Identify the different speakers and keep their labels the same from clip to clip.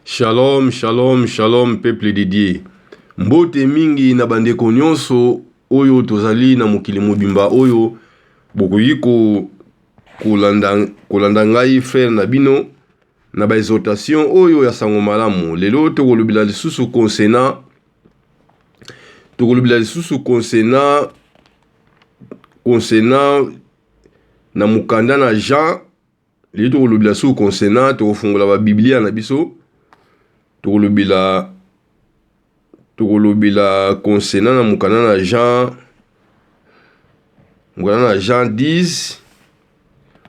Speaker 1: Shalom, shalom, shalom peuple de Dieu. Mbote mingi na bandeko nyonso oyo tozali na mokili mobimba oyo bokoki ko kolanda kolanda ngai frère na bino na ba exhortation oyo ya sango malamu. Lelo tokolobela lisusu concernant tokolobela lisusu concernant concernant na mokanda na Jean. Lelo tokolobela lisusu concernant, tokofungola ba biblia na biso, tokolobela tokolobela concernant na mokanda na Jean, mokanda na Jean 10.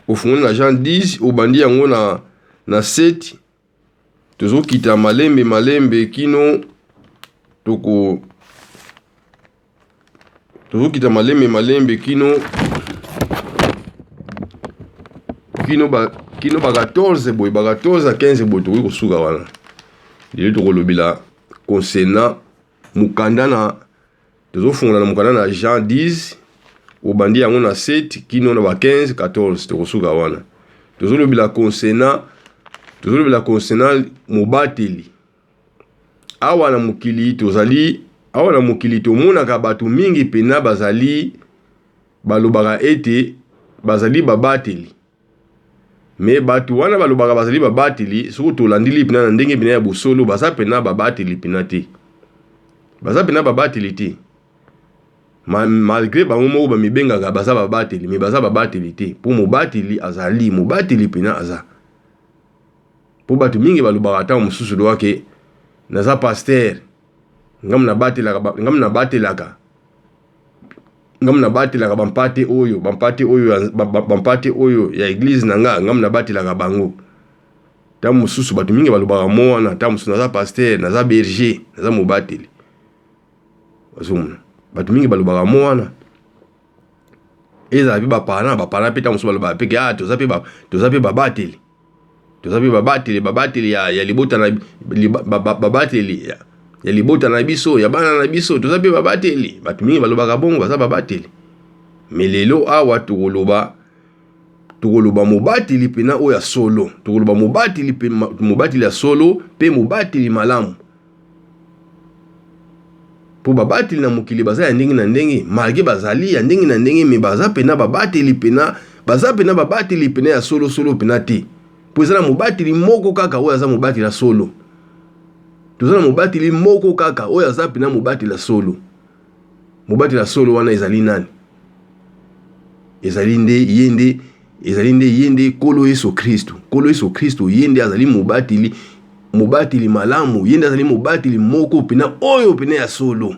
Speaker 1: Ofungoli na Jean 10, obandi yango na na 7, tozokita malembe malembe kino toko tozokita malembe malembe kino kino ba kino ba 14 boye, ba 14 a 15 boye, tokoki kosuka wana. Lelo tokolobela concernant mokanda na tozofungola na mokanda na Jean 10, obandi yango na 7 kino na ba 15 14, tokosuka wana. Tozolobela concernant tozolobela concernant mobateli. Awa na mokili tozali, awa na mokili tomonaka bato mingi pena bazali balobaka ete bazali babateli. Me bato wana balobaka bazali babateli, soki tolandeli pena na ndenge pena ya bosolo, baza pena babateli pena te. Baza pena babateli te. Malgre bango moko bamibengaka baza babateli, me baza babateli te. Po mobateli azali, mobateli pena aza. Po bato mingi balobaka ntango mosusu loa ke naza pasteur, ngam nabatelaka, ngam nabatelaka, ngam nabatelaka bampate oyo, bampate oyo, bampate oyo ya eglise na nga, ngam nabatelaka bango. Ntango mosusu bato mingi balobaka mo wana, ntango mosusu naza pasteur, naza berger, naza mobateli. Ozomona bato mingi balobaka mo wana. Ezala mpe baparent, baparent mpe ntango mosusu balobaka mpe ke ah, toza mpe ba, toza mpe babateli. Toza mpe babateli, babateli ya, ya libota na li, babateli ya, ya libota na biso, ya bana na biso, toza mpe babateli. Bato mingi balobaka bongo, baza babateli. Me lelo awa tokoloba tokoloba mobateli mpena oyo ya solo, tokoloba mobateli pe, mobateli ya solo mpe mobateli malamu. Po babateli na mokili baza ya ndenge na ndenge, malgre bazali ya ndenge na ndenge, me baza pena babateli pena, baza pena babateli pena ya solo solo pena te. Po eza na mobateli moko kaka oyo aza mobateli ya solo. Toza na mobateli moko kaka oyo aza pena mobateli ya solo. Mobateli ya solo wana ezali nani? Ezali nde ye nde, ezali nde ye nde Nkolo Yesu Kristo. Nkolo Yesu Kristo ye nde azali mobateli, mobateli malamu, ye nde azali mobateli moko pena oyo pena ya solo.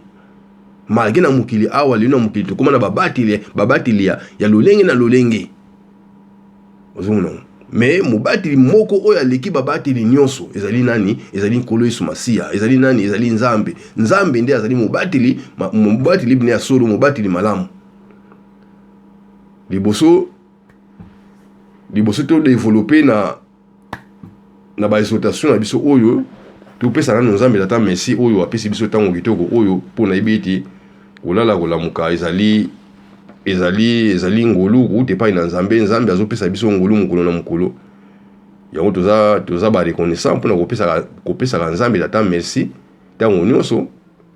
Speaker 1: Malgre na mokili awa lelo na mokili tokoma na babateli, babateli ya, ya lolenge na lolenge. Ozomona yango? Mais mobateli moko oyo aleki babateli nyonso ezali nani? Ezali Nkolo Yesu Masiya. Ezali nani? Ezali Nzambe. Nzambe nde azali mobateli, mobateli bino ya solo, mobateli malamu. Liboso liboso to developper na na ba exhortation na biso oyo, topesa nano Nzambe Tata merci oyo apesi biso ntango kitoko oyo, mpo nayebi ete kolala kolamuka ezali ezali ezali ngolu kouta epai na Nzambe. Nzambe azopesa biso ngolu mokolo na mokolo, yango toza toza ba reconnaissant mpona kopesaka kopesaka Nzambe Tata merci ntango nyonso.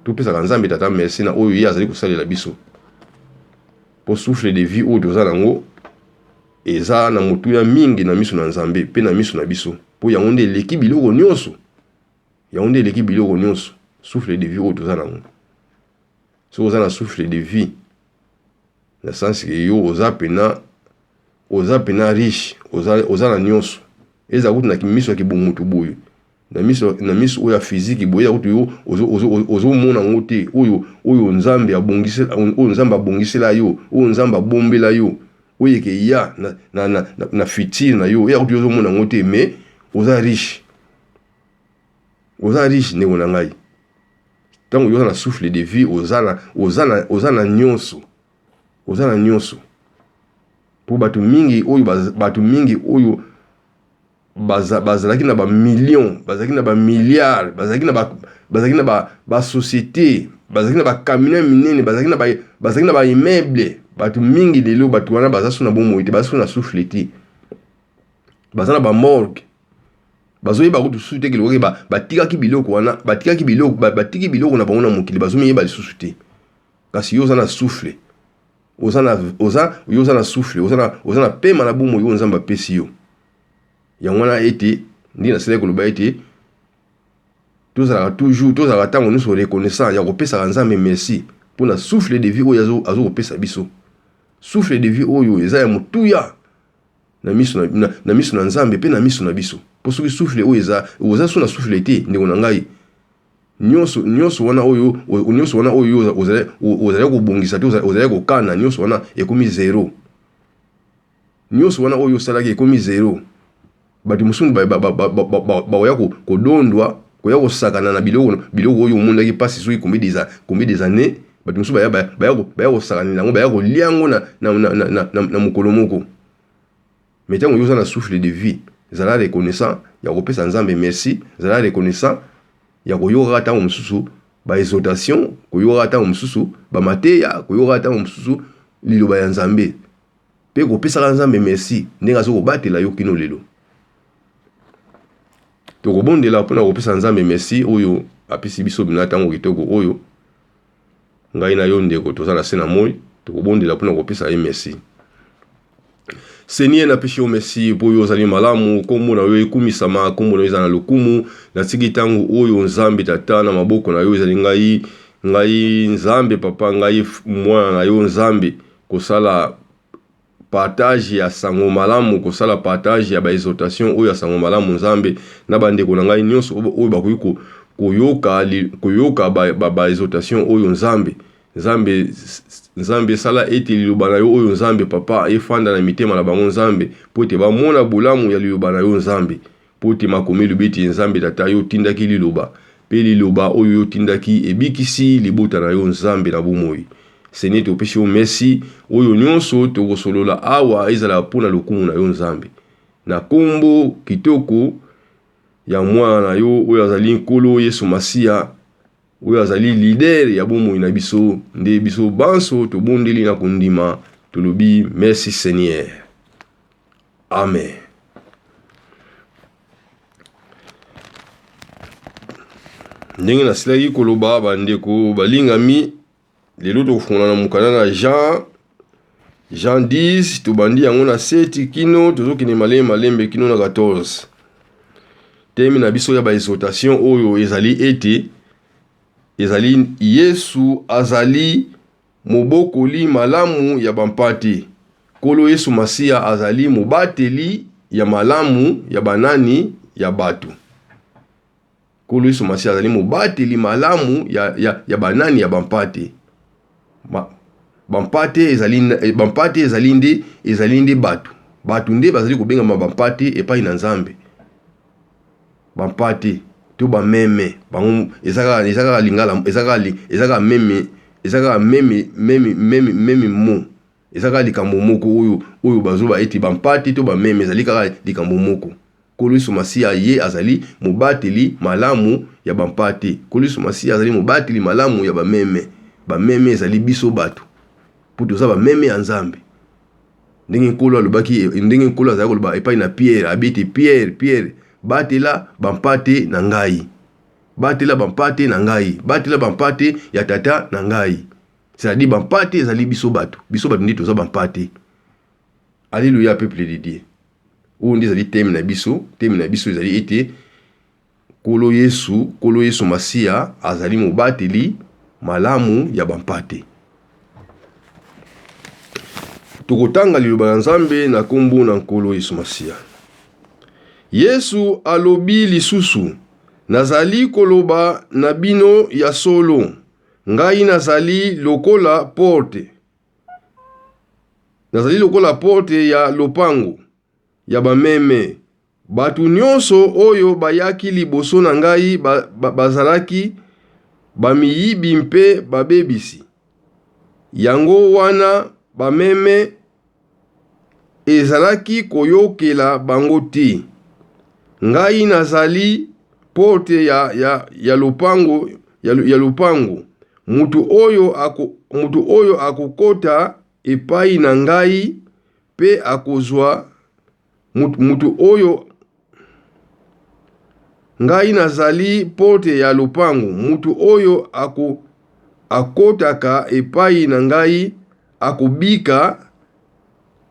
Speaker 1: Topesaka Nzambe Tata merci na oyo ye azali kosalela biso, mpo souffle de vie oyo toza nango eza na motuya mingi na miso na Nzambe mpe na miso na biso, mpo yango nde eleki biloko nyonso, yango nde eleki biloko nyonso, souffle de vie oyo toza nango. Soki oza na souffle de vie na sens ke yo oza pena, oza pena riche, oza, oza na nyonso, ezala kutu na miso ya kibomoto boye, na miso, na miso oyo ya physique boye, ezala kutu yo ozomona yango te, oyo, oyo Nzambe abongisela, oyo Nzambe abongisela yo, oyo Nzambe abombela yo, oyo ekeya na, na, na, na, na futur na yo, ezala kutu yo ozomona yango te, mais oza riche, oza riche ndeko na ngai. Ntango yo oza na souffle de vie, oza na, oza na, oza na nyonso, oza na nyonso. Po bato mingi oyo, bato mingi oyo bazalaki na ba millions, bazalaki na ba milliards, bazalaki na ba, bazalaki na ba, ba société, bazalaki na ba camions minene, bazalaki na ba, bazalaki na ba immeuble. Bato mingi lelo bato wana baza so na bomoi te, baza so na souffle te, baza na ba morgue. Bazoyeba kutu susu te ke batikaki biloko wana, batikaki biloko, batiki biloko na bango na mokili, bazomiyeba lisusu te. Kasi yo oza na souffle, oza na, oza, yo oza na souffle, oza na, oza na pema na bomoi oyo Nzambe apesi yo. Yango wana ete ndenge nasilaki koloba ete tozalaka toujours, tozalaka ntango nyonso reconnaissant ya kopesaka Nzambe merci mpo na souffle de vie oyo azo kopesa biso. Souffle de vie oyo eza ya motuya na miso na, na, na miso na Nzambe mpe na miso na biso. Mpo soki souffle oyo eza, oza so na souffle te, ndeko na ngai, nyonso nyonso wana oyo nyonso wana oyo ozali ozali kobongisa te, ozali kokana, nyonso wana ekomi zero. Nyonso wana oyo osalaki ekomi zero. Bato mosusu bakoya kodondwa, koya kosakana na biloko biloko oyo omonaki mpasi soki combien des combien des années, bato mosusu baya baya baya kosakanela yango, baya kolia yango na, na, na, na, na, na mokolo moko. Mais ntango yo oza na souffle de vie, zala reconnaissant ya kopesa Nzambe merci, zala reconnaissant ya koyokaka ntango mosusu ba exhortation, koyokaka ntango mosusu ba mateya, koyokaka ntango mosusu liloba ya Nzambe, mpe kopesaka Nzambe merci ndenge azo kobatela yo kino lelo. Tokobondela mpona kopesa Nzambe merci oyo apesi biso bina ntango kitoko oyo. Ngai na yo ndeko toza na se na moi, tokobondela mpona kopesa ye merci. Seigneur, napesi yo merci mpo yo ozali malamu, nkombo na yo ekumisama, nkombo na yo eza na lokumu. Natiki ntango oyo Nzambe Tata na maboko na yo, ezali ngai ngai Nzambe Papa, ngai mwana na yo Nzambe, kosala partage ya sango malamu, kosala partage ya ba exhortation oyo ya sango malamu Nzambe na bandeko na ngai nyonso oyo bakoki koyoka koyoka ba, ba, ba exhortation oyo Nzambe. Nzambe, Nzambe sala ete liloba na yo oyo Nzambe Papa efanda na mitema na bango Nzambe, mpo ete bamona bolamu ya liloba na yo Nzambe. Mpo ete makomi elobi ete Nzambe Tata yo otindaki liloba, mpe liloba oyo yo otindaki ebikisi libota na yo Nzambe na bomoi. Seigneur, topesi yo merci, oyo nyonso tokosolola awa ezala mpo na lokumu na yo Nzambe. Na kombo kitoko ya mwana na yo oyo azali Nkolo Yesu Masiya, oyo azali leader ya bomoi na biso, nde biso banso tobondeli na kondima, tolobi merci Seigneur. Amen. Ndenge nasilaki koloba, bandeko balingami, lelo tokofungola na mokanda na Jean, Jean 10, tobandi yango na 7 kino tozokende malembe malembe kino na 14. Teme na biso ya ba exhortation oyo ezali ete ezali Yesu azali Mobokoli malamu ya bampate. Nkolo Yesu Masiya azali mobateli ya malamu ya banani? Ya bato. Nkolo Yesu Masiya azali mobateli malamu ya, ya, ya banani? Ya bampate. Ba, bampate ezali, eh, bampate ezali nde, ezali nde bato. Bato nde bazali kobengama bampate epai na Nzambe. Bampate to bameme bango eza kaka eza kaka lingala eza kaka eza kaka meme eza kaka meme meme meme meme mot eza kaka likambo moko oyo oyo bazoba ete bampate to bameme ezali kaka likambo moko. Nkolo Yesu Masiya ye azali mobateli malamu ya bampate. Nkolo Yesu Masiya azali mobateli malamu ya bameme. Bameme ezali biso bato mpo toza bameme ya Nzambe. Ndenge Nkolo alobaki, ndenge Nkolo azali koloba epai na Pierre, abi ete Pierre, Pierre, batela bampate na ngai. Batela bampate na ngai. Batela bampate ya tata na ngai. C'est-à-dire bampate ezali biso bato. Biso bato nde toza bampate. Alléluia peuple de Dieu. Oyo nde ezali thème na biso. Thème na biso ezali ete Nkolo Yesu, Nkolo Yesu Masiya azali mobateli malamu ya bampate. Tokotanga liloba na Nzambe na nkombo na Nkolo Yesu Masiya. Yesu alobi lisusu, Nazali koloba na bino ya solo, ngai nazali lokola porte. Nazali lokola porte ya lopango ya bameme. Bato nyonso oyo bayaki liboso na ngai ba, ba, bazalaki bamiyibi mpe babebisi. Yango wana bameme ezalaki koyokela bango te. Ngai nazali porte ya, ya, ya lopango, ya, ya lopango. Moto oyo, ako, moto oyo akokota epai na ngai mpe akozwa Mutu oyo. Ngai nazali porte ya lopango. Moto oyo ako, akotaka epai na ngai akobika,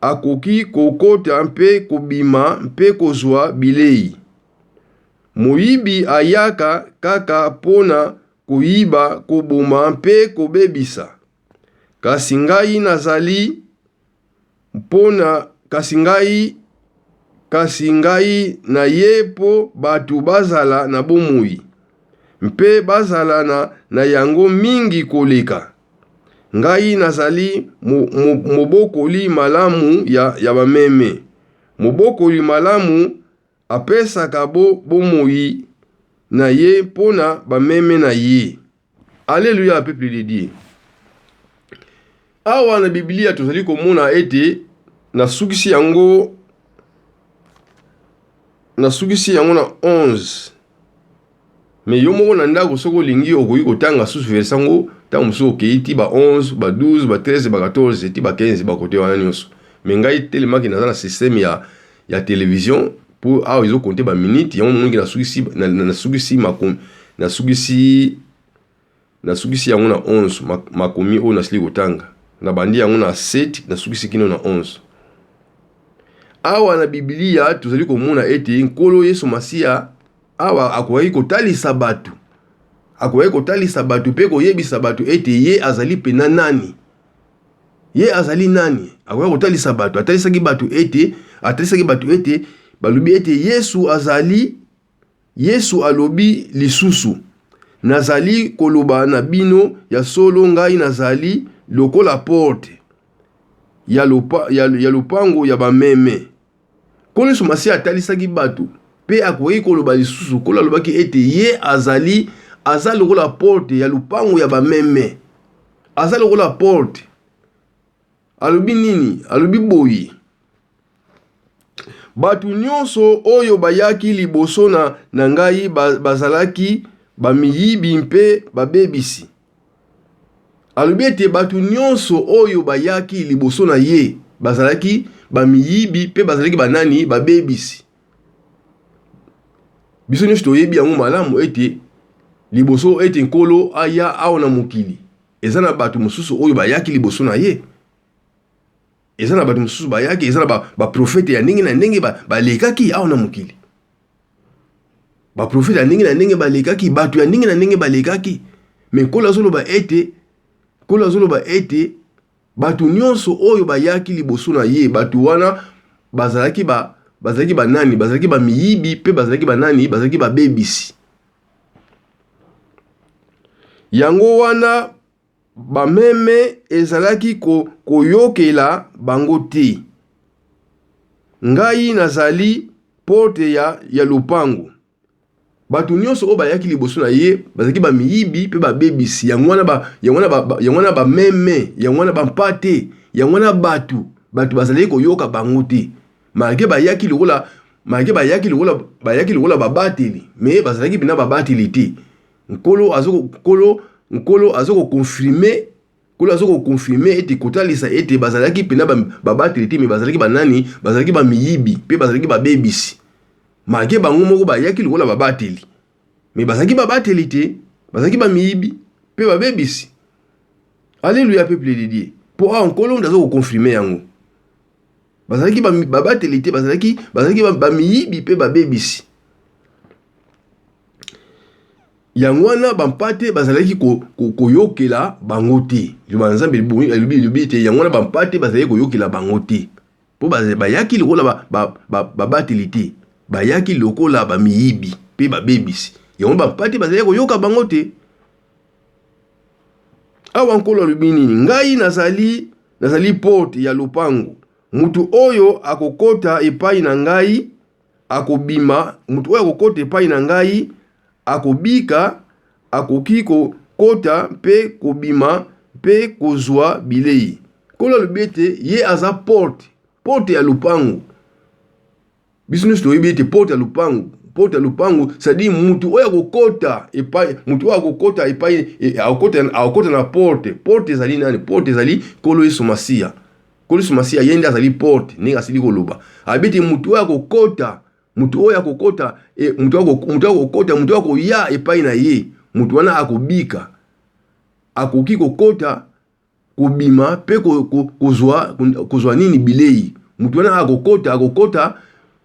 Speaker 1: akoki kokota mpe kobima mpe kozwa bilei. Moyibi ayaka kaka mpo na koyiba, koboma mpe kobebisa. Kasi ngai nazali mpo na kasi ngai kasi ngai na ye mpo bato bazala na bomoi mpe bazala na, na yango mingi koleka. Ngai nazali mo, mo, mobokoli malamu ya, ya bameme. Mobokoli malamu apesaka bo, bomoi na ye mpo na bameme na ye. Alleluia peuple de Dieu. Awa na Biblia tozali komona ete nasukisi yango nasukisi yango na 11 me yo moko na ndako soki olingi okoki kotanga susu verse yango ntango mosusu okei ti ba 11 ba 12 ba 13 ba 14 ti ba 15 bakote wana nyonso me ngai telemaki naza na systeme ya, ya television mpo awa ezo compter ba minutes yango mongi nasukisi nasukisi makomi nasukisi nasukisi yango na 11 makomi oyo nasili kotanga nabandi yango na 7 nasukisi kino na 11 awa na biblia tozali komona ete nkolo yesu masiya awa akokaki kotalisa bato akokaki kotalisa bato mpe koyebisa bato ete ye azali mpena nani Ye azali nani? Akoya kotalisa bato. Atalisaki bato ete, atalisaki bato ete, balobi ete Yesu azali, Yesu alobi lisusu, nazali koloba na bino ya solo, ngai nazali lokola porte ya, lopa, ya, ya lopango ya bameme. Nkolo Yesu Masiya atalisaki bato mpe akokaki koloba lisusu. Nkolo alobaki ete ye azali aza lokola porte ya lopango ya bameme, aza lokola porte. Alobi nini? Alobi boye, bato nyonso oyo bayaki liboso na, na ngai bazalaki bamiyibi mpe babebisi. Alobi ete bato nyonso oyo bayaki liboso na ye bazalaki bamiyibi mpe bazalaki banani? Babebisi. Biso nyonso toyebi yango malamu ete liboso ete Nkolo aya awa na mokili, eza na bato mosusu oyo bayaki liboso na ye. Eza na bato mosusu bayaki, eza na baprofete ba ya ndenge na ndenge balekaki awa na mokili. Baprofete ya ndenge na ndenge balekaki, bato ya ndenge na ndenge balekaki. Me Nkolo azoloba ete, Nkolo azoloba ete bato nyonso oyo bayaki liboso na ye, bato wana bazalaki ba bazalaki banani? Bazalaki bamiyibi mpe bazalaki banani? Bazalaki babebisi. Yango wana bameme ezalaki ko, koyokela bango te. Ngai nazali porte ya, ya lopango. Bato nyonso oyo bayaki liboso na ye bazalaki bamiyibi mpe babebisi. Yango wana ba, yango wana ba, yango wana bameme, yango wana bampate, yango wana bato, bato bazalaki koyoka bango te. Malgre bayaki lokola, malgre bayaki lokola, bayaki lokola babateli, mais bazalaki mpenza babateli te. Nkolo azo nkolo nkolo azo ko confirmer nkolo azo ko confirmer ete kotalisa ete bazalaki mpena babateli te me bazalaki banani bazalaki bamiyibi mpe bazalaki babebisi malgre bango moko bayaki lokola babateli me bazalaki babateli te bazalaki bamiyibi mpe babebisi aleluya peuple de dieu mpo awa nkolo nde aza koconfirme yango bazalaki babateli te bazalaki bazalaki bamiyibi mpe babebisi Yango wana bampate bazalaki koyokela ko, ko bango te. Liloba na Nzambe elobi elobi ete yango wana bampate bazalaki koyokela bango te, mpo bayaki lokola babateli ba, ba, ba te, bayaki lokola bamiyibi mpe babebisi. Yango bampate bazalaki koyoka bango te. Awa Nkolo alobi nini? Ngai nazali nazali porte ya lopango. Moto oyo akokota epai na ngai akobima, moto oyo akokota epai na ngai akobika, akoki kokota mpe kobima mpe kozwa bilei. Nkolo alobi ete ye aza porte, porte ya lopango. Biso nyonso toyebi ete porte ya lopango, porte ya lopango, c'est-à-dire moto oyo akokota epai, moto oyo akokota epai, e, akokota, akokota na porte. Porte ezali nani? Porte ezali Nkolo Yesu Masiya. Nkolo Yesu Masiya ye nde azali porte, ndenge asili koloba. Alobi ete moto oyo akokota, Moto oyo akokota, e, moto akokota, moto akoya epai na ye, moto wana akobika. Akoki kokota, kobima mpe kozwa kozwa nini bilei. Moto wana akokota, akokota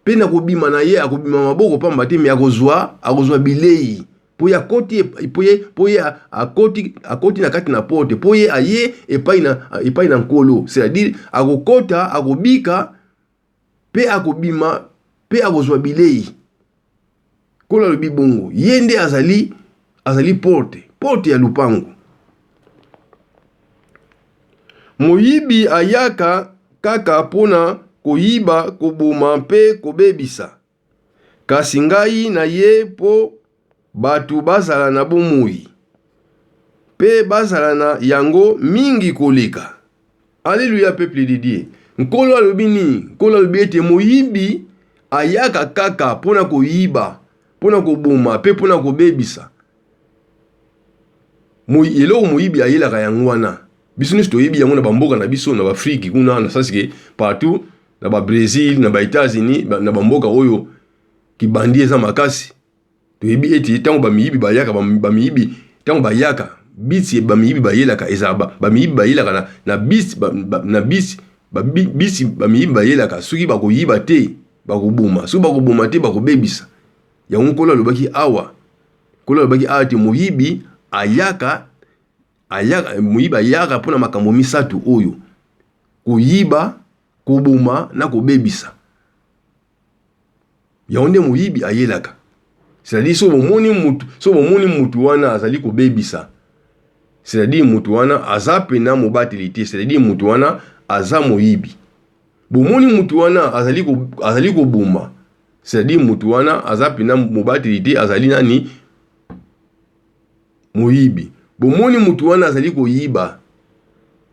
Speaker 1: mpe na kobima na ye akobima maboko pamba te, me akozwa akozwa bilei mpo ye akoti mpo ye mpo ye akoti akoti na kati na porte mpo ye aye epai na epai na Nkolo, c'est-à-dire akokota akobika mpe akobima mpe akozwa bilei. Nkolo alobi bongo, ye nde azali azali porte porte ya lupango. Moyibi ayaka kaka mpo na koyiba, koboma mpe kobebisa. Kasi ngai naye mpo bato bazala na bomoi, mpe bazala na yango mingi koleka. Alleluia peuple de Dieu. Nkolo alobi nini? Nkolo alobi ete moyibi ayaka kaka mpo na koyiba, mpo na koboma mpe mpo na kobebisa. Eloko moyibi ayelaka yango wana. Biso nyonso toyebi yango na bamboka na biso, na baafrike kuna, na sens que partout, na ba Brésil, na ba États-Unis, na bamboka oyo kibandi eza makasi. Toyebi ete ntango bamiyibi bayaka, bamiyibi ntango bayaka bisi bamiyibi bayelaka ezala bamiyibi bayelaka na, na bisi ba, ba, na bisi ba, bisi bamiyibi bayelaka soki bakoyiba te bakoboma, soki bakoboma te bakobebisa. Yango Nkolo alobaki awa, Nkolo alobaki awa te moyibi ayaka ayaka moyibi ayaka mpo na makambo misato oyo: koyiba, koboma na kobebisa. Yango nde moyibi ayelaka. C'est-à-dire soki bomoni mutu, soki bomoni mutu wana azali kobebisa, c'est-à-dire mutu wana aza pena mobateli te, c'est-à-dire mutu wana aza moyibi. Bomoni mutu wana azali ko, azali koboma, c'est-à-dire mutu wana aza pena mobateli te, azali nani? Moyibi. Bomoni mutu wana azali koyiba,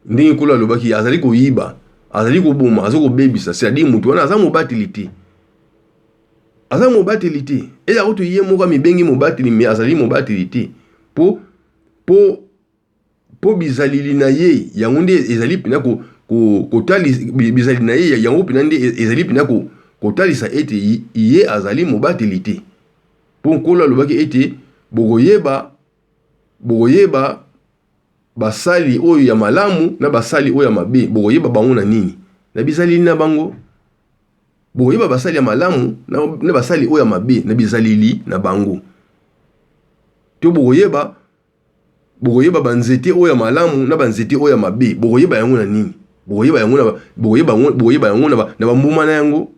Speaker 1: ndenge Nkolo alobaki, azali koyiba, azali koboma, azali kobebisa, c'est-à-dire mutu wana aza mobateli te. Aza mobateli te. Eza kutu ye moko amibengi mobateli, mais azali mobateli te. Po, po, po bizaleli na ye, yango nde ezali mpena ko, ko, kotalisa, bizaleli na ye, yango mpena nde ezali mpena ko, kotalisa ete ye azali mobateli te. Mpo Nkolo alobaki ete, Bokoyeba, bokoyeba basali oyo ya malamu na basali oyo ya mabe. Bokoyeba bango na nini? Na bizaleli na bango. Bokoyeba basali ya malamu na, na basali oyo ya mabe na bizaleli na bango. To bokoyeba bokoyeba banzete oyo ya malamu na banzete oyo ya mabe. Bokoyeba yango na nini? Bokoyeba yango na bokoyeba yango bokoyeba yango na bambuma na yango.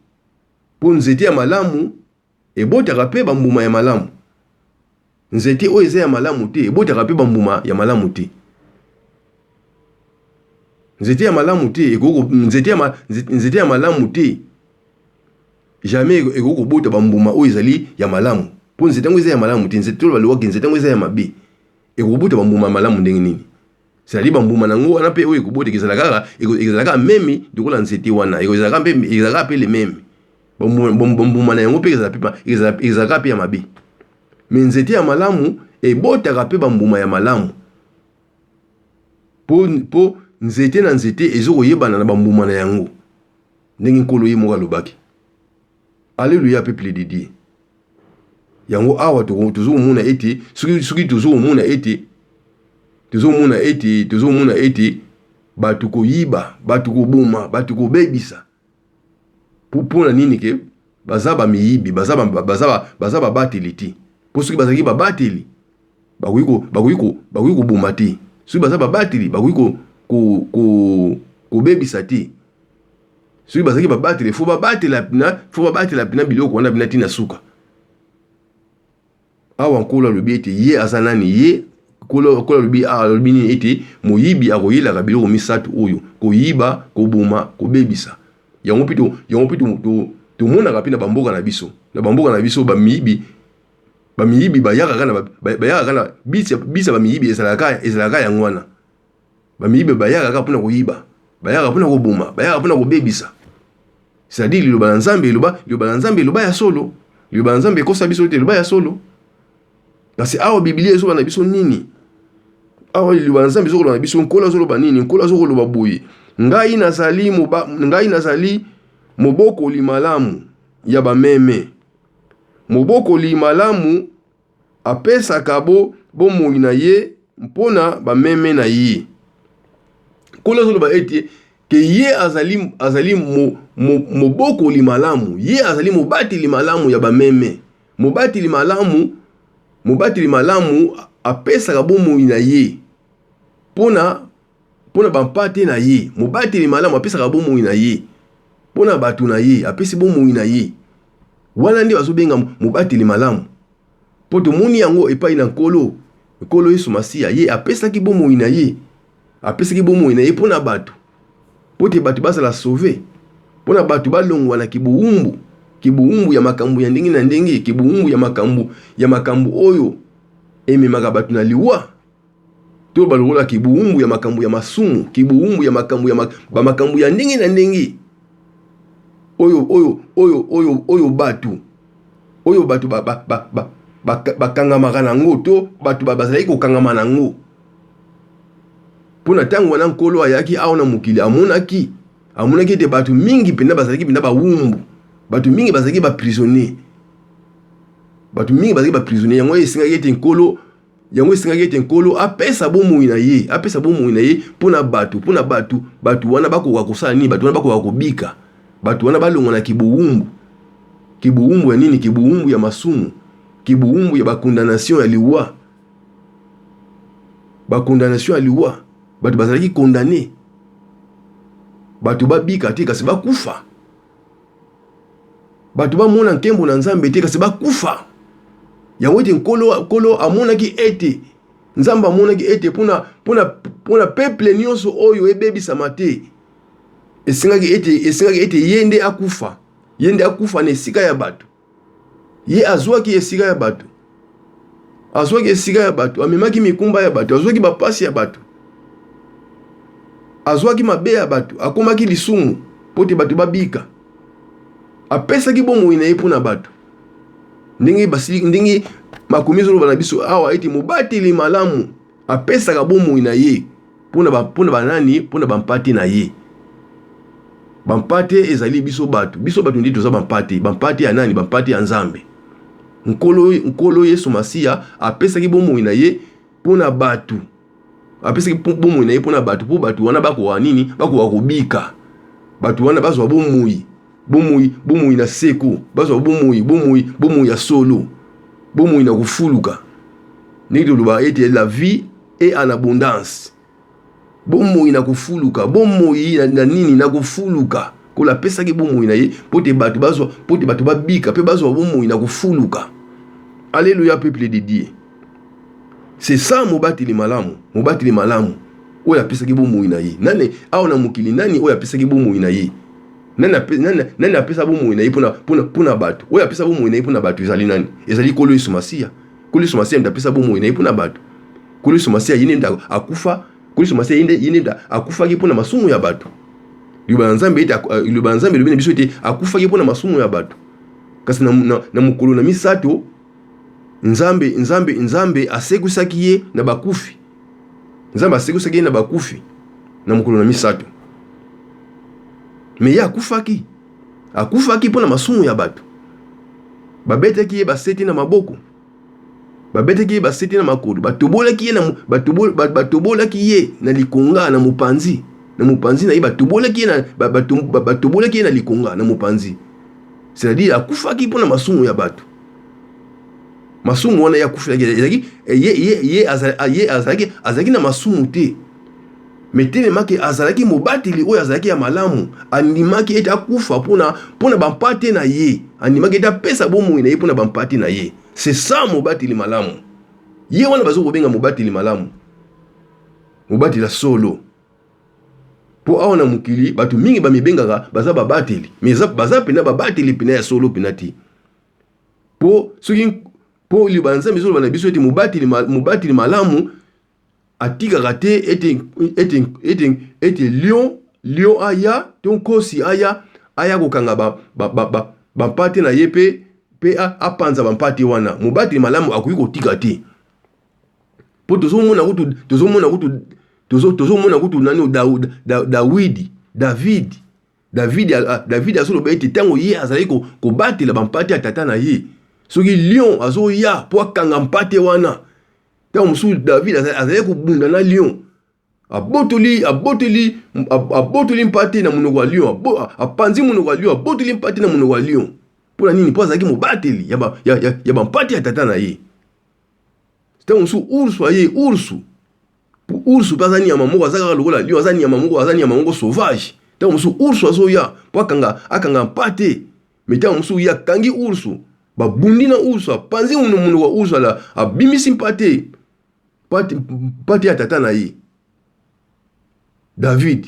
Speaker 1: Mpo nzete ya malamu Ebotaka mpe bambuma ya malamu. Nzete oyo eza ya malamu te ebotaka mpe bambuma ya malamu te. Nzete ya malamu te ekoki nzete ya nzete ya malamu te jamais ekoki kobota bambuma oyo ezali ya malamu mpo nzete yango eza ya malamu te. Nzete toloba lowaki nzete yango eza ya mabe ekobota bambuma ya malamu ndenge nini? C'est-à-dire bambuma na yango wana mpe oyo ekobota ezala kaka ezala kaka meme lokola nzete wana ezalaka mpe ezalaka mpe le meme bambuma na yango mpe ezalaka mpe ya mabe. Me nzete ya malamu ebotaka mpe bambuma ya malamu mpo mpo nzete na nzete ezokoyebana na bambuma na yango ndenge Nkolo ye moko alobaki. Alleluia peuple de Dieu. Yango awa tozokomona ete soki soki tozokomona ete tozomona ete tozomona ete bato koyiba, bato koboma, bato kobebisa mpo na nini ke baza bamiyibi, baza baza baza babateli te. Mpo soki bazalaki babateli bakoki koboma te, soki baza babateli bakoki kobebisa te. Soki bazalaki babateli fo babatela pina fo babatela pina biloko wana pina tina suka. Awa Nkolo alobi ete ye aza nani? Ye Nkolo alobi awa alobi nini? Ete moyibi akoyelaka biloko misato oyo: koyiba, koboma, kobebisa. Yango mpe yango mpe tomonaka mpe na bamboka na biso, na bamboka na biso bamiyibi bamiyibi bayaka kaka na bayaka kaka na bisa bisa bamiyibi ezalaka ezalaka yango wana. Bamiyibi bayaka kaka mpona koyiba, bayaka mpona koboma, bayaka mpona kobebisa. C'est-à-dire liloba na Nzambe eloba, liloba na Nzambe eloba ya solo. Liloba na Nzambe ekosa biso te, eloba ya solo. Kasi awa Biblia ezoloba na biso nini? Awa liloba na Nzambe ezoloba na biso, Nkolo azoloba nini? Nkolo azoloba boye: ngai nazali moba, ngai nazali mobokoli malamu ya bameme. Mobokoli malamu apesaka bo bomoi na ye mpo na bameme na ye. Nkolo azoloba ete ke ye azali, azali mo, mo, mobokoli malamu, ye azali mobateli malamu ya bameme. Mobateli malamu, mobateli malamu apesaka bomoi na ye mpo na mpo na bampate na ye. Mobateli malamu apesaka bomoi na ye mpo na bato na ye, apesi bomoi na ye. Wana nde bazobenga mobateli malamu. Mpo tomoni yango epai na Nkolo, Nkolo Yesu Masiya, ye apesaki bomoi na ye, apesaki bomoi na ye mpo na bato, mpo te bato bazala sauve, mpo na bato balongwa na kibuwumbu, kibuwumbu ya makambo ya ndenge na ndenge, kibuwumbu ya makambo ya makambo oyo ememaka bato na liwa. To balokola kibuwumbu ya makambo ya masumu, kibuwumbu ya makambo ya ba makambo ya ndenge na ndenge oyo oyo oyo oyo oyo bato oyo bato bakangamaka ba, ba, ba, na yango to bato bazalaki kokangama na yango. Mpo na ntango wana Nkolo ayaki awa na mokili, amonaki amonaki ete bato mingi mpenza bazalaki mpenza bawumbu, bato mingi bazalaki baprisonnier, bato mingi bazalaki baprisonnier. Yango esengaki ete Nkolo Yango esengaki ete Nkolo apesa bomoi na ye, apesa bomoi na ye mpo na bato, mpo na bato, bato wana bakoka kosala nini? Bato wana bakoka kobika, bato wana balongwa na kibuwumbu. Kibuwumbu ya nini? Kibuwumbu ya masumu, kibuwumbu ya bakondamnation ya liwa, bakondamnation ya liwa. Bato bazalaki kondane, bato babika te kasi bakufa. Bato bamona nkembo na Nzambe te, kasi bakufa. Yango ete Nkolo, Nkolo amonaki ete Nzambe amonaki ete mpona mpona mpona peuple nyonso oyo ebebisama te, esengaki ete esengaki ete ye nde akufa, ye nde akufa na esika ya bato. Ye azwaki esika ya bato, azwaki esika ya bato, amemaki mikumba ya bato, azwaki bapasi ya bato, azwaki mabe ya bato, akomaki lisumu mpo te bato babika. Apesaki bomoi na ye mpo na bato. Ndenge basili, ndenge makomi ezoloba na biso awa ete mobateli malamu apesaka bomoi na ye mpo na mpo na banani? Mpo na bampate na ye. Bampate ezali biso bato, biso bato nde toza bampate. Bampate ya nani? Bampate ya Nzambe. Nkolo, Nkolo Yesu Masiya apesaki bomoi na ye mpo na bato, apesaki bomoi na ye mpo na bato, mpo bato wana bakoka nini? Bakoka kobika, bato wana bazwa bomoi, bomoi, bomoi na seko, bazwa bomoi, bomoi, bomoi ya solo, bomoi na kofuluka. Ndenge tolobaka ete la vie est en abondance, bomoi na kofuluka, bomoi na, na nini? Na kofuluka. Nkolo apesaki bomoi na ye mpo te bato bazwa, mpo te bato babika mpe bazwa bomoi na kofuluka. Alléluia, peuple de Dieu. C'est ça mobateli malamu, mobateli malamu oyo apesaki bomoi na ye. Nani awa na mokili, nani oyo apesaki bomoi na ye? Nani, nani, nani apesa bomoi na ye mpona, mpona, mpona bato? Oyo apesa bomoi na ye mpona bato ezali nani? Ezali Nkolo Yesu Masiya. Nkolo Yesu Masiya nde apesa bomoi na ye mpona bato. Nkolo Yesu Masiya ye nde akufa, Nkolo Yesu Masiya ye nde akufaki mpona masumu ya bato. Liloba na Nzambe ete liloba na Nzambe elobi na biso ete akufaki mpona masumu ya bato. Kasi na, na, na mokolo na misato Nzambe, Nzambe, Nzambe asekwisaki ye na bakufi. Nzambe asekwisaki ye na bakufi na mokolo na misato. Me ye akufaki, akufaki mpo na masumu ya bato. Babetaki ye baseti na maboko, babetaki ye baseti na makolo, batobolaki ye na, batobolaki ye na likonga na mopanzi, na mopanzi na ye batobolaki ye na, batobolaki ye na likonga na mopanzi. C'est-à-dire akufaki mpo na masumu ya bato. Masumu wana ye akufelaki ezalaki ye, ye, ye, ye azalaki, azalaki na masumu te, me telemaki azalaki mobateli oyo azalaki ya malamu, andimaki ete akufa mpona mpona bampate na ye, andimaki ete apesa bomoi na ye mpona bampate na ye. C'est ça mobateli malamu. Ye wana bazo kobenga mobateli malamu, mobateli ya solo. Mpo awa na mokili bato mingi bamibengaka baza babateli, me baza mpena babateli mpena ya solo mpena te. Mpo soki mpo liloba ya Nzambe ezoloba na biso ete mobateli, mobateli malamu atikaka te ete, ete, ete, ete lion, lion aya to nkosi aya aya kokanga bampate ba, ba, ba, ba na ye mpe mpe apanza bampate wana. Mobateli malamu akoki kotika te. Mpo tozomona kutu, tozomona kutu, tozomona kutu nani Dawidi, David, David, David azoloba ete ntango ye azalaki kobatela bampate ya tata na ye, Soki lion azoya mpo akanga mpate wana, ntango mosusu David azali kobunda na lion, abotoli abotoli abotoli mpate na monoko ya lion, apanzi monoko ya lion, abotoli mpate na monoko ya lion. Mpo na nini? Mpo azalaki mobateli ya, ba, ya, ya, ya bampate ya tata na ye. Ntango mosusu ursu aye, ursu ursu mpe aza nyama moko, aza kaka lokola lion, aza nyama moko, aza nyama moko sauvage. Ntango mosusu ursu azoya mpo akanga akanga mpate, me ntango mosusu ye akangi ursu, babundi na ursu, apanzi monoko ya ursu, ala abimisi mpate, mpate, mpate ya tata na ye David.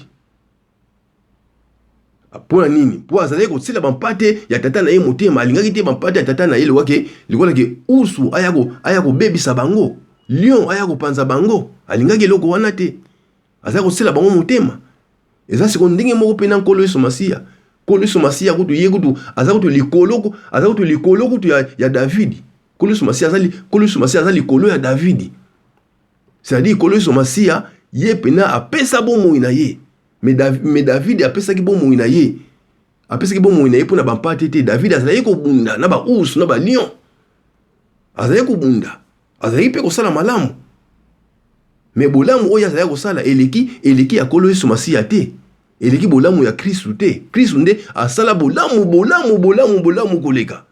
Speaker 1: Mpo na nini? Mpo azalaki kotiela bampate ya tata na ye motema. Alingaki te bampate ya tata na ye lokwake lokola ke ursu aya ko, aya kobebisa bango, lion aya kopanza bango. Alingaki eloko wana te, azalaki kotiela bango motema. Eza sikoyo ndenge moko mpe na Nkolo Yesu Masiya. Nkolo Yesu Masiya kutu ye kutu aza kutu likolo, aza kutu likolo kutu ya, ya Davidi. Nkolo Yesu Masiya aza, Nkolo Yesu Masiya aza likolo ya Davidi. C'est-à-dire Nkolo Yesu Masiya ye pena apesa bomoi na ye. Mais David apesaki bomoi na ye. Apesaki bomoi na ye mpo na bampate te. David azalaki kobunda na ba ours na ba lion. Azalaki kobunda. Azalaki mpe kosala malamu. Mais bolamu oyo azalaki kosala eleki eleki ya Nkolo Yesu Masiya te. Eleki bolamu ya Kristu te. Kristu nde asala bolamu bolamu bolamu bolamu koleka.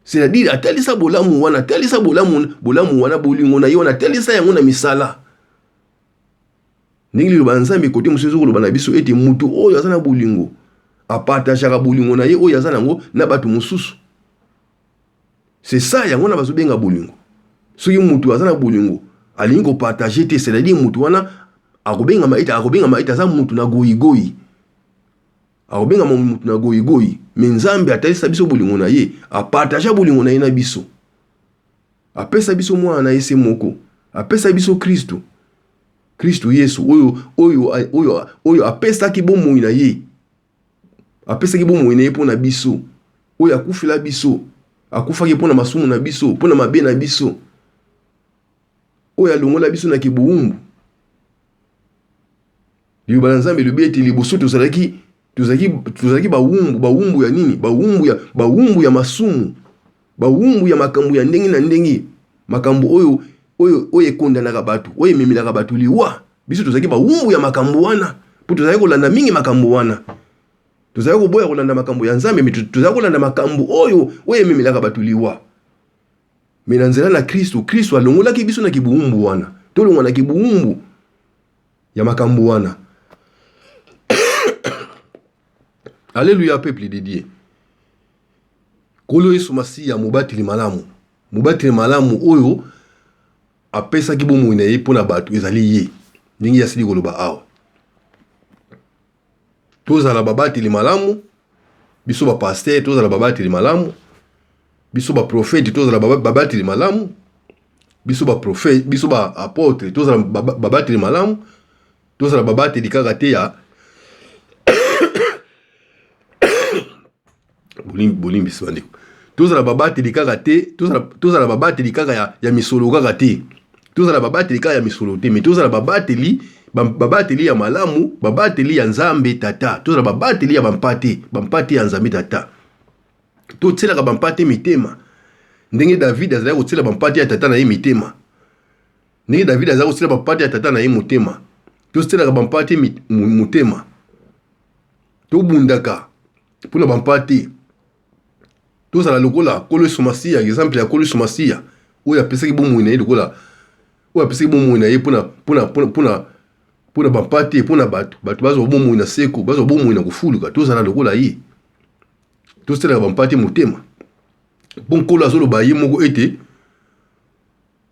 Speaker 1: C'est-à-dire atalisa bolamu wana, atalisa bolamu bolamu wana, bolingo na ye wana, atalisa yango na misala. Ndenge liloba ya Nzambe kote mosusu ezokoloba na biso ete moto oyo aza na bolingo apartageaka bolingo na ye oyo aza nango na bato mosusu. C'est ça yango na bazobenga bolingo. Soki moto aza na bolingo alingi kopartage te, c'est-à-dire moto wana akobengama ete akobengama ete aza moto na goyigoyi. Akobengama moto na goyigoyi. Me Nzambe atalisa biso bolingo na ye, apartagea bolingo na ye na biso. Apesa biso mwana na ye se moko. Apesa biso Kristo. Kristo Yesu oyo oyo oyo oyo apesaki bomoi na ye. Apesaki bomoi na ye mpo na biso. Oyo akufela biso. Akufaki mpo na masumu na biso, mpo na mabe na biso. Oyo alongola biso na kibuumbu. Liloba na Nzambe elobi ete liboso tozalaki tozalaki tozalaki bawumbu, bawumbu ya nini? Bawumbu ya bawumbu ya masumu, bawumbu ya makambo ya ndenge na ndenge, makambo oyo oyo oyo ekondanaka bato, oyo ememelaka bato liwa. Biso tozalaki bawumbu ya makambo wana, mpo tozalaki kolanda mingi makambo wana. Tozalaki koboya kolanda makambo ya Nzambe, me tozalaki kolanda makambo oyo oyo ememelaka bato liwa. Me na nzela na Kristo, Kristo alongolaki biso na kibuumbu wana. Tolongwa na kibuumbu ya makambo wana. Alléluia peuple de Dieu. Nkolo Yesu Masiya mobateli malamu, mobateli malamu oyo apesaki bomoi na ye mpo na bato ezali ye, ndenge ye asili koloba awa. Tozala babateli malamu, biso ba pasteur tozala babateli malamu, biso ba prophète tozala babateli malamu, biso ba prophète, biso ba apôtre tozala babateli malamu, tozala babateli kaka te ya bolimbisi bandeko, tozala babateli kaka te, tozala babateli kaka ya, ya misolo kaka te, tozala babateli kaka ya misolo te, me tozala babateli babateli ya malamu, babateli ya Nzambe Tata, tozala babateli ya bampate, bampate ya Nzambe Tata. Totielaka bampate mitema ndenge David azalaki kotiela bampate ya tata na ye mitema, ndenge David azalaki kotiela bampate ya tata na ye motema, totielaka bampate motema, tobundaka mpo na bampate, tozala lokola Nkolo Yesu Masiya, exemple ya Nkolo Yesu Masiya oyo apesaki bomoi na ye lokola oyo apesaki bomoi na ye mpo na mpo na mpo na mpo na bampate, mpo na bato, bato bazwa bomoi na seko, bazwa bomoi na kofuluka, tozala lokola ye. Tosalaka bampate motema mpo Nkolo azoloba ye moko ete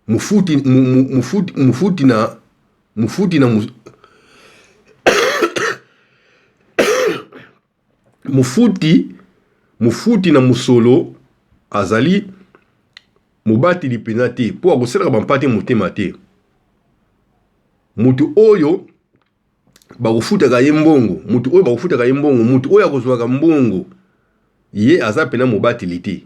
Speaker 1: mofuti, mofuti, mofuti na mofuti na mofuti mofuti na mosolo azali mobateli mpenza te mpo akosalaka bampate motema te. Moto oyo bakofutaka ye mbongo, moto oyo bakofutaka ye mbongo, moto oyo akozwaka mbongo, ye aza mpena mobateli te.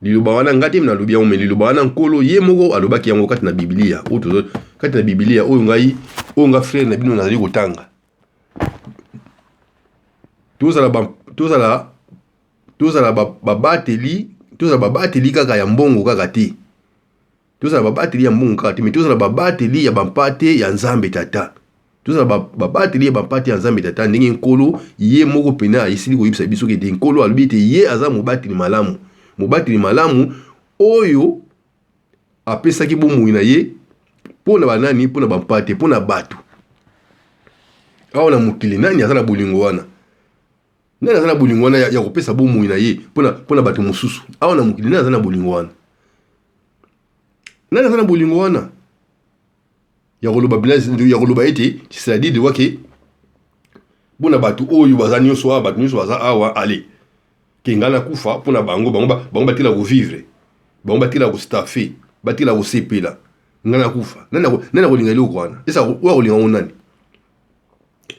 Speaker 1: Liloba wana ngai te nalobi yango, me liloba wana Nkolo ye moko alobaki yango kati na Biblia oyo tozo kati na Biblia oyo ngai oyo nga frère na bino nazali kotanga. Tozala ba, tozala tozala babateli ba Tozala babateli kaka ya mbongo kaka te. Tozala babateli ya mbongo kaka te, mais tozala babateli ya bampate ya Nzambe Tata. Tozala babateli ya bampate ya Nzambe Tata, ndenge Nkolo ye moko pena ayesili koyebisa biso ete Nkolo alobi ete ye aza mobateli malamu. Mobateli malamu oyo apesaki bomoi na ye mpo na banani? Mpo na bampate, mpo na bato. Awa na mokili nani aza na bolingo wana? Nani aza na bolingo wana ya kopesa bomoi na ye mpo na bato mosusu? Awa na mokili nani aza na bolingo wana? Nani aza na bolingo wana ya koloba ya koloba ete c'est-à-dire de que mpo na bato oyo baza nyonso awa, bato nyonso baza awa, ale ke ngai nakufa mpo na bango, bango batila kovivre, bango batila kostaffe, batila kosepela, ngai nakufa. Nani akolinga eloko wana? Esa oyo akolinga yango nani?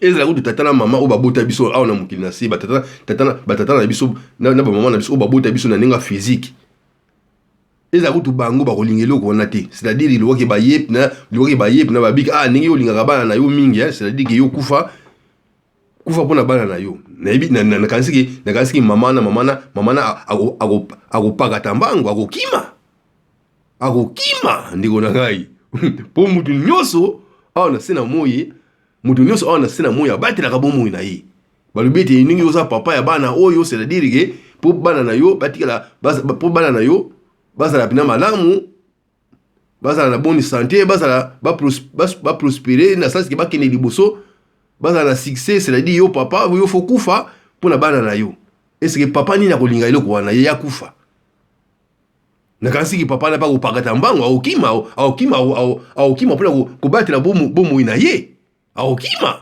Speaker 1: Ezala kutu tata na mama oyo babota biso awa na mokili na se, batata na biso na bamama na biso oyo babota biso na ndenge ya physique, ezala kutu bango bakolinga eloko wana te. C'est-à-dire lowaki baye na lowaki baye na babika, ah, ndenge yo olingaka bana na yo mingi, hein, c'est-à-dire ke yo kufa kufa mpona bana na yo. Nayebi, nakanisiki mama na akopakata mbango, akokima, akokima, ndeko na ngai, mpo mutu nyonso awa na se na moi, moto nyonso awa na se na moi abatelaka bomoi na ye. Balobi ete ndenge oza papa ya bana oyo, c'est-à-dire ke mpo bana na yo batikala, mpo bana na yo bazala mpena malamu, bazala na bonne santé, bazala baprospérer na sens ke bakende liboso, bazala na succès, c'est-à-dire yo papa, yo faut kufa mpo na bana na yo. Est-ce papa nini akolinga eloko wana, ye akufa? Nakanisiki papa na mpe akopakata mbango, akokima, akokima, akokima mpona kobatela bomoi na ye, akokima.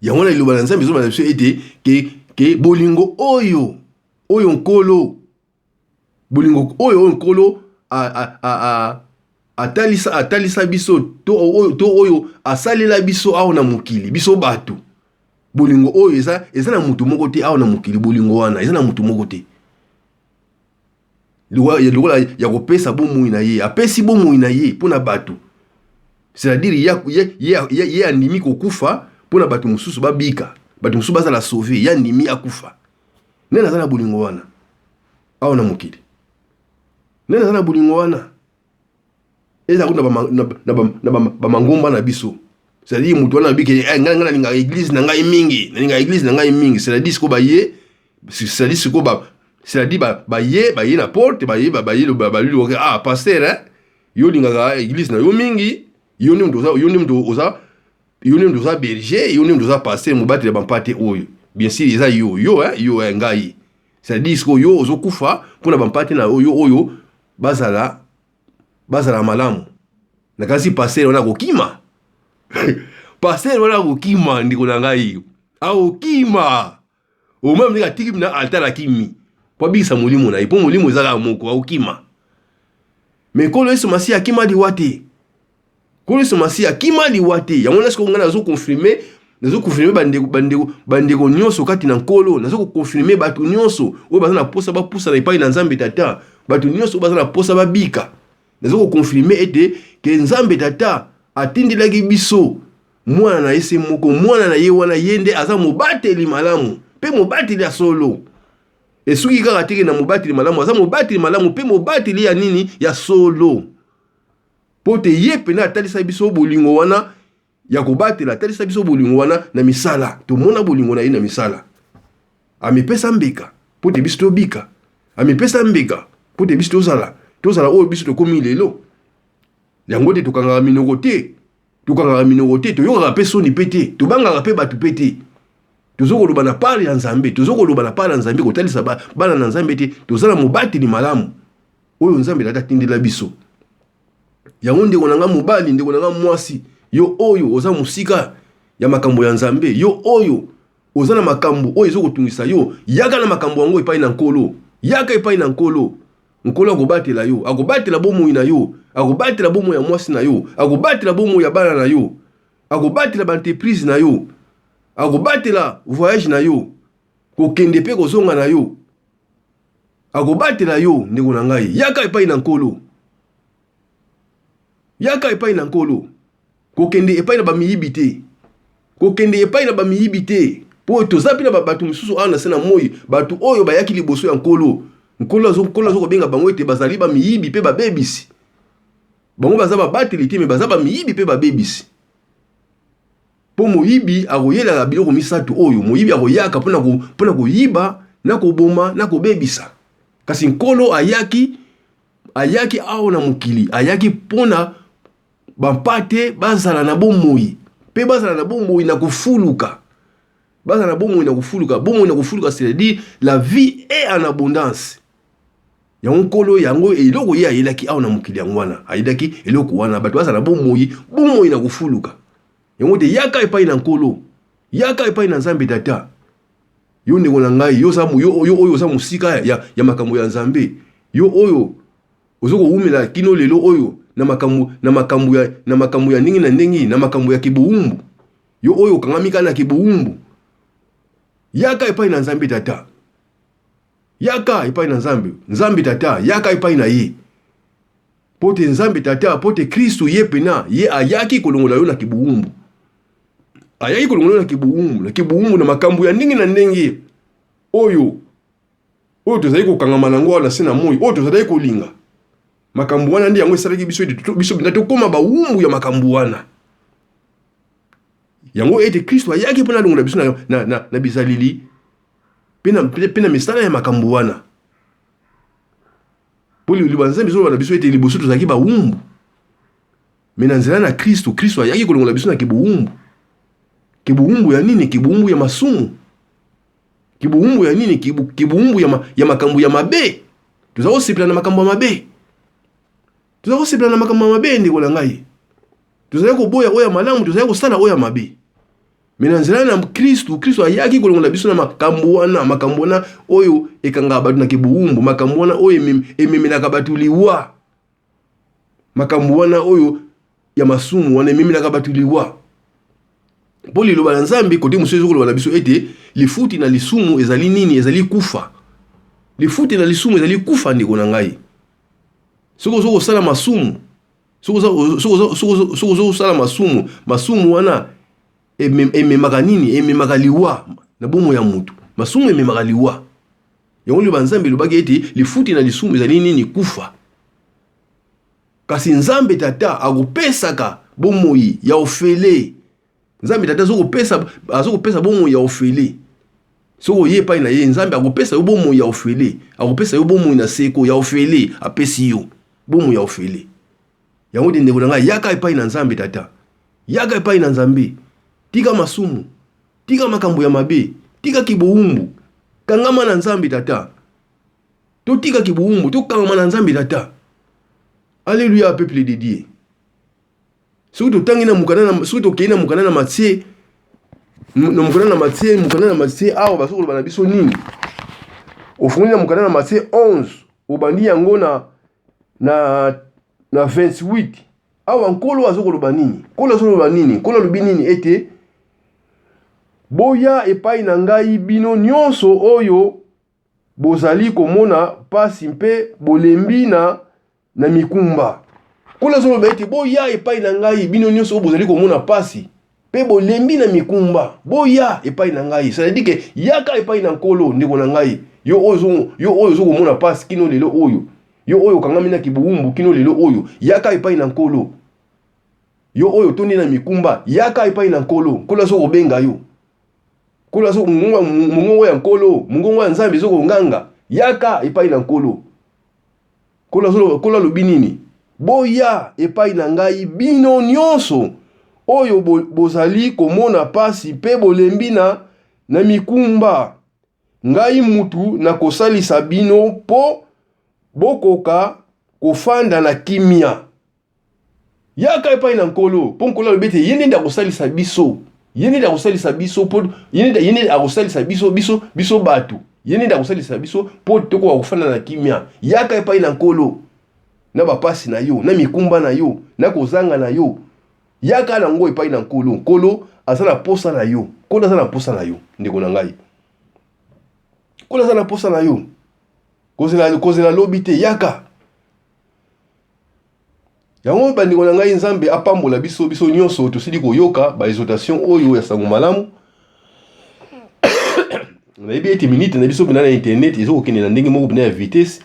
Speaker 1: Yango na liloba na Nzambe ezoloba na biso ete ke bolingo oyo Nkolo, bolingo oyo Nkolo atalisa biso to oyo asalela biso awa na mokili, biso bato, bolingo oyo eza na motu moko te awa na mokili. Bolingo wana eza na motu moko te lokola ya kopesa bomoi na ye. Apesi bomoi na ye mpo na bato, c'est-à-dire ye andimi kokufa mpo na bato mosusu babika, bato mosusu bazala sauve. Ye andimi akufa. Nani aza na bolingo wana awa na mokili? Nani aza na bolingo wana? Eza kutu na bamangomba na biso, c'est-à-dire moto wana abiki, eh, ngai nalingaka église na ngai mingi, nalingaka église na ngai mingi. C'est-à-dire sikoyo baye, c'est-à-dire sikoyo c'est-à-dire baye na porte, baye baye balobi: "Ah, pasteur, hein, yo olingaka église na yo mingi, yo nde moto, yo nde moto oza, yo nde moto oza berger, yo nde moto oza pasteur, mobateli bampate oyo. Bien sûr eza yo, yo, hein, yo, hein, ngai." C'est-à-dire sikoyo yo ozokufa mpona bampate na yo oyo bazala malamu. Nakanisi pasteur wana akokima, pasteur wana akokima, ndeko na ngai, akokima omeme ndenge atiki na altar, akimi mpo abikisa molimo na ye, mpo molimo eza kaka moko, akokima. Mais Nkolo Yesu Masiya akima liwa te. Nkolo Yesu Masiya akima liwa te. Yango wana sikoyo ngai nazoconfirmer, nazoconfirmer bandeko, bandeko, bandeko nyonso kati na Nkolo, nazokoconfirmer bato nyonso oyo baza na posa bapusana epai na Nzambe Tata, bato nyonso oyo baza na posa babika, nazokoconfirmer ete ke Nzambe Tata atindelaki biso mwana na ye se moko. Mwana na ye wana, ye nde aza mobateli malamu mpe mobateli ya solo. Esuki kaka teke na mobateli malamu, aza mobateli malamu mpe mobateli ya nini? Ya solo, mpo te ye pene atalisa biso bolingo wana ya kobatela, atalisa biso bolingo wana na misala. Tomona bolingo na ye na misala. Amipesa mbeka mpo te biso tobika, amipesa mbeka mpo te biso tozala oyo biso tokomi lelo. Yango te tokangaka minoko te, tokangaka minoko te, toyokaka mpe soni mpe te, tobangaka mpe bato mpe te. Tozo koloba na part ya Nzambe, tozo koloba na part ya Nzambe, kotalisa bana na Nzambe te toza na mobateli malamu oyo Nzambe Tata atindela biso. Yango ndeko na nga mobali, ndeko na nga mwasi, yo oyo oza mosika ya makambo ya Nzambe, yo oyo oza na makambo oyo ezokotungisa yo, yaka na makambo yango epai na Nkolo, yaka epai na Nkolo. Nkolo akobatela yo, akobatela bomoi na yo, akobatela bomoi ya mwasi na yo, akobatela bomoi ya bana na yo, akobatela baentreprise na yo, akobatela voyage na yo, kokende mpe kozonga na yo, akobatela yo. Ndeko na ngai, yaka epai na Nkolo, yaka epai na Nkolo. Kokende epai na bamiyibi te, kokende epai na bamiyibi te, mpo toza mpe na bato mosusu awa na se na moi, bato oyo bayaki liboso ya Nkolo. Nkolo azo nkolo azo kobenga bango ete bazali ba miyibi mpe babebisi. Bango baza babateli te, me baza ba miyibi mpe babebisi. Mpo moyibi akoyelaka biloko misato oyo, moyibi akoyaka mpo na koyiba, na koboma, na kobebisa. Kasi Nkolo ayaki, ayaki awa na mokili, ayaki mpo na bampate bazala na bomoi, mpe bazala na bomoi na kofuluka. Bazala na bomoi na kofuluka. Bomoi na kofuluka, c'est-à-dire la vie est en abondance. Yango Nkolo, yango eloko ye ayelaki awa na mokili, yango wana ayelaki eloko wana, bato bazala na bomoi, bomoi na kofuluka. Yango te, yaka epai na Nkolo, yaka epai na Nzambe Tata. Yo ndeko na ngai, yo yo oyo oza mosika ya makambo ya Nzambe, yo oyo ozo kowumela kino lelo oyo na makambo, na makambo ya, na makambo ya ndenge na ndenge, na makambo ya kibowumbu, yo oyo okangami kaka na kibowumbu, yaka epai na Nzambe Tata. Yaka epai na Nzambe, Nzambe Tata, yaka epai na ye. Mpo te Nzambe Tata, mpo te Kristu ye pena, ye ayaki kolongola yo na kibuwumbu. Ayaki kolongola yo na kibuwumbu, na kibuwumbu na makambo ya ndenge na ndenge oyo oyo tozali kokangama na yango awa na se na moi, oyo tozalaki kolinga. Makambo wana nde yango esalaki biso ete biso mpenza tokóma bawumbu ya makambo wana. Yango ete Kristo ayaki mpo na alongola biso na bizaleli mpe na misala ya makambo wana. Mpo liloba Nzambe ezoloba na biso ete liboso tozalaki bawumbu, me na nzela na Kristo, Kristo ayaki kolongola biso na kibowumbu. Kibowumbu ya nini? Kibowumbu ya masumu. Kibowumbu ya nini? Kibowumbu ya makambo ya mabe. Toza kosepela na makambo ya mabe, toza kosepela na makambo ya mabe, ndeko na ngai. Tozali koboya oyo ya malamu, tozali kosala oyo ya mabe. Me na nzela na Kristu, Kristu ayaki kolongola biso na makambo wana, makambo wana oyo ekangaka bato na kibowumbu, makambo wana oyo ememelaka bato liwa, makambo wana oyo ya masumu wana ememelaka bato liwa. Mpo liloba na Nzambe kote mosusu ezokoloba na biso ete lifuti na lisumu ezali nini? Ezali kufa. Lifuti na lisumu ezali kufa, ndeko na ngai. Soki ozo kosala masumu, soki ozo kosala masumu, masumu wana ememaka nini? Ememaka liwa na bomoi ya motu. Masumu ememaka liwa. Yango liloba Nzambe elobaki ete lifuti na lisumu ezali nini? Kufa. Kasi Nzambe Tata akopesaka bomoi ya ofele. Nzambe Tata azokopesa bomoi ya ofele. Soki oye epai na ye, Nzambe akopesa yo bomoi ya ofele, akopesa yo bomoi na seko ya ofele, apesi yo bomoi ya ofele. Yango te ndeko na ngai, yaka epai na Nzambe Tata, yaka epai na Nzambe, tika masumu, tika makambo ya mabe, tika kibowumbu, kangama na Nzambe Tata. Totika kibowumbu, tokangama na Nzambe Tata. Alléluia, peuple de Dieu. Soki totangi na mokanda na, soki tokei na mokanda na Matie, na mokanda na Matie, mokanda na Matie awa bazo koloba na biso nini? Ofungoli na mokanda na Matie 11, obandi yango na 28. Awa Nkolo azo koloba nini? Nkolo azo koloba nini? Nkolo alobi nini? Ete boya epai na ngai bino nyonso oyo bozali komona pasi mpe bolembi na mikumba. Nkolo azoloba ete boya epai na ngai bino nyonso oyo bozali komona pasi mpe bolembi na mikumba, boya epai na ngai. C'est-à-dire que yaka epai na Nkolo, ndeko na ngai, yo oyo yo oyo ozo komona pasi kino lelo oyo, yo oyo okangami na kibowumbu kino lelo oyo, yaka epai na Nkolo. Yo oyo otondi na mikumba, yaka epai na Nkolo. Nkolo azo kobenga yo. Nkolo azo mongongo ya Nkolo, mongongo ya Nzambe ezo konganga, yaka epai na Nkolo. Nkolo alobi nini? Boya epai na ngai bino nyonso oyo bozali komona pasi mpe bolembi na mikumba. Ngai mutu nakosalisa bino mpo bokoka kofanda na kimia. Yaka epai na Nkolo, mpo Nkolo alobi ete ye nde akosalisa biso. Ye nde akosalisa biso mpo ye nde akosalisa biso biso biso bato. Ye nde akosalisa biso mpo tokoka kofanda na kimia. Yaka epai na Nkolo na bapasi na yo, na mikumba na yo, na kozanga na yo. Yaka na ngo epai na Nkolo. Nkolo aza na posa na yo. Nkolo aza na posa na yo, ndeko na ngai. Nkolo aza na posa na yo. Kozela kozela lobi te, yaka. Yango bandeko na ngai, Nzambe apambola biso biso nyonso tosili koyoka ba exhortation oyo ya sango malamu. Nayebi ete minute na biso mpenza na internet ezokokende na ndenge moko mpenza ya vitesse,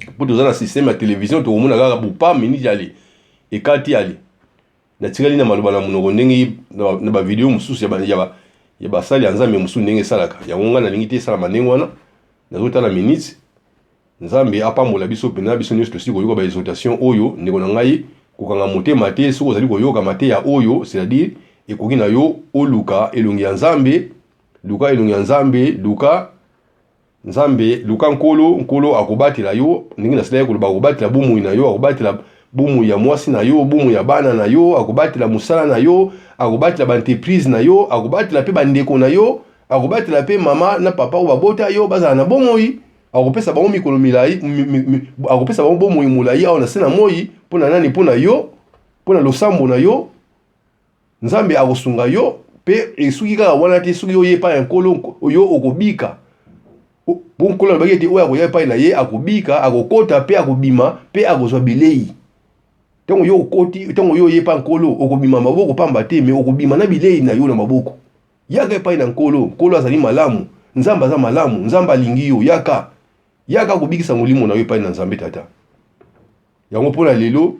Speaker 1: mpo toza na système ya television, tokomona kaka bopa minute ale ekati ale. Natikali na maloba na monoko ndenge na bavideo mosusu ya basali ya Nzambe mosusu ndenge esalaka yango. Ngai nalingi te esalama ndenge wana. Nazotala minute. Nzambe apambola biso mpenza, biso nyonso tosili koyoka ba exhortation oyo. Ndeko na ngai, kokanga motema te soki ozali koyoka mateya oyo, c'est-à-dire ekoki na yo oluka elongi ya Nzambe. Luka elongi ya Nzambe, luka Nzambe, luka Nkolo. Nkolo akobatela yo ndenge nasilaki koloba. Akobatela bomoi na yo, akobatela bomoi ya mwasi na yo, bomoi ya bana na yo, akobatela mosala na yo, akobatela baentreprise na yo, akobatela mpe bandeko na yo, akobatela mpe mama na papa oyo babota yo bazala na bomoi. Akopesa bango mikolo milai, akopesa bango bomoi molai awa na se na moi. Mpo na nani? Mpo na yo, mpo na losambo na yo. Nzambe akosunga yo. Mpe esuki kaka wana te. Soki oye epai ya Nkolo, yo okobika, mpo Nkolo alobaki ete oyo akoya epai na ye akobika, akokota mpe akobima mpe akozwa bilei. Ntango yo okoti, ntango yo oye epai Nkolo, okobima maboko pamba te, me okobima na bilei na yo na maboko. Yaka epai na Nkolo. Nkolo azali malamu. Nzambe aza malamu. Nzambe alingi yo. Yaka, yaka kobikisa molimo na yo epai na Nzambe Tata. Yango mpo na lelo,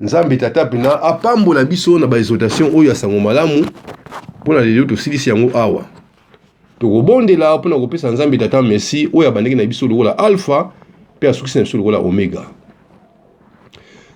Speaker 1: Nzambe Tata mpena apambola biso na baexhortation oyo ya sango malamu. Mpo na lelo, tosilisi yango awa. Tokobondela mpona kopesa Nzambe Tata merci, oyo abandaki na biso lokola Alpha mpe asukisi na biso lokola Omega.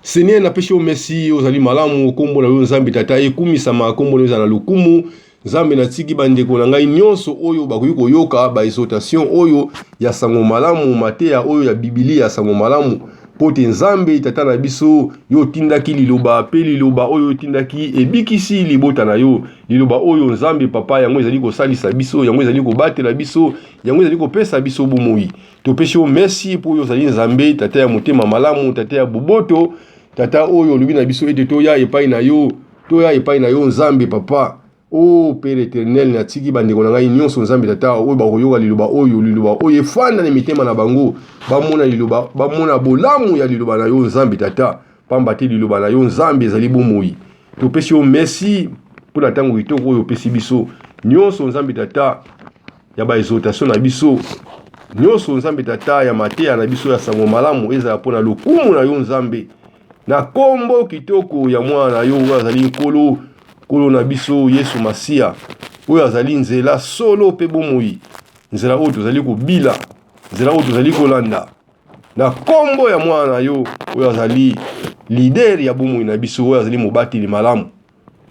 Speaker 1: Seigneur, napesi yo merci, ozali malamu. Nkombo na yo, Nzambe Tata, ekumisama, nkombo na yo ezala na lokumu. Nzambe, natiki bandeko na ngai nyonso oyo bakoki koyoka baexhortation oyo ya sango malamu, mateya oyo ya Bibilia ya sango malamu, mpo te Nzambe Tata na biso, yo otindaki liloba, mpe liloba oyo otindaki ebikisi libota na yo. Liloba oyo, Nzambe Papa, yango ezali kosalisa biso, yango ezali kobatela biso, yango ezali kopesa biso bomoi. Topesi yo merci mpo oyo ozali Nzambe Tata ya motema malamu, Tata ya boboto, Tata oyo olobi na biso ete toya epai na yo, toya epai na yo, Nzambe Papa. O Père éternel, natiki bandeko na ngai nyonso, Nzambe Tata, oyo bakoyoka liloba oyo. Liloba oyo efanda na mitema na bango, bamona liloba, bamona bolamu ya liloba na yo, Nzambe Tata, pamba te liloba na yo, Nzambe, ezali bomoi. Topesi yo merci mpo na ntango kitoko oyo opesi biso nyonso, Nzambe Tata, ya baexhortation na biso nyonso, Nzambe Tata, ya mateya na biso ya sango malamu. Ezala mpo na lokumu na yo, Nzambe, na nkombo kitoko ya mwana na yo oyo azali Nkolo, Nkolo na biso Yesu Masiya, oyo azali nzela, solo mpe bomoi, nzela oyo tozali kobila, nzela oyo tozali kolanda, na nkombo ya mwana na yo oyo azali lider ya bomoi na biso, oyo azali mobateli malamu,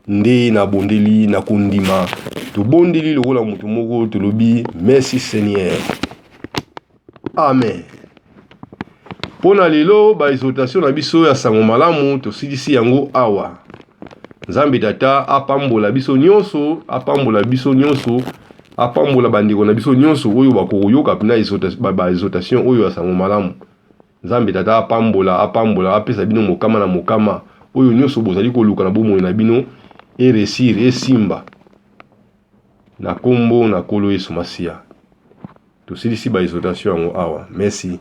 Speaker 1: nde nabondeli na kondima. Tobondeli lokola moto moko, tolobi merci Seigneur, amen. Mpo na lelo, baexhortation na biso ya sango malamu tosilisi yango awa. Nzambe Tata apambola biso nyonso, apambola biso nyonso, apambola bandeko na biso nyonso oyo bakoyoka mpena baexhortation oyo ya sango malamu. Nzambe Tata apambola, apambola, apesa bino mokama na mokama oyo nyonso bozali koluka na bomoi na bino, eresir, esimba, na nkombo na Nkolo Yesu Masiya. Tosilisi baexhortation yango awa. Merci.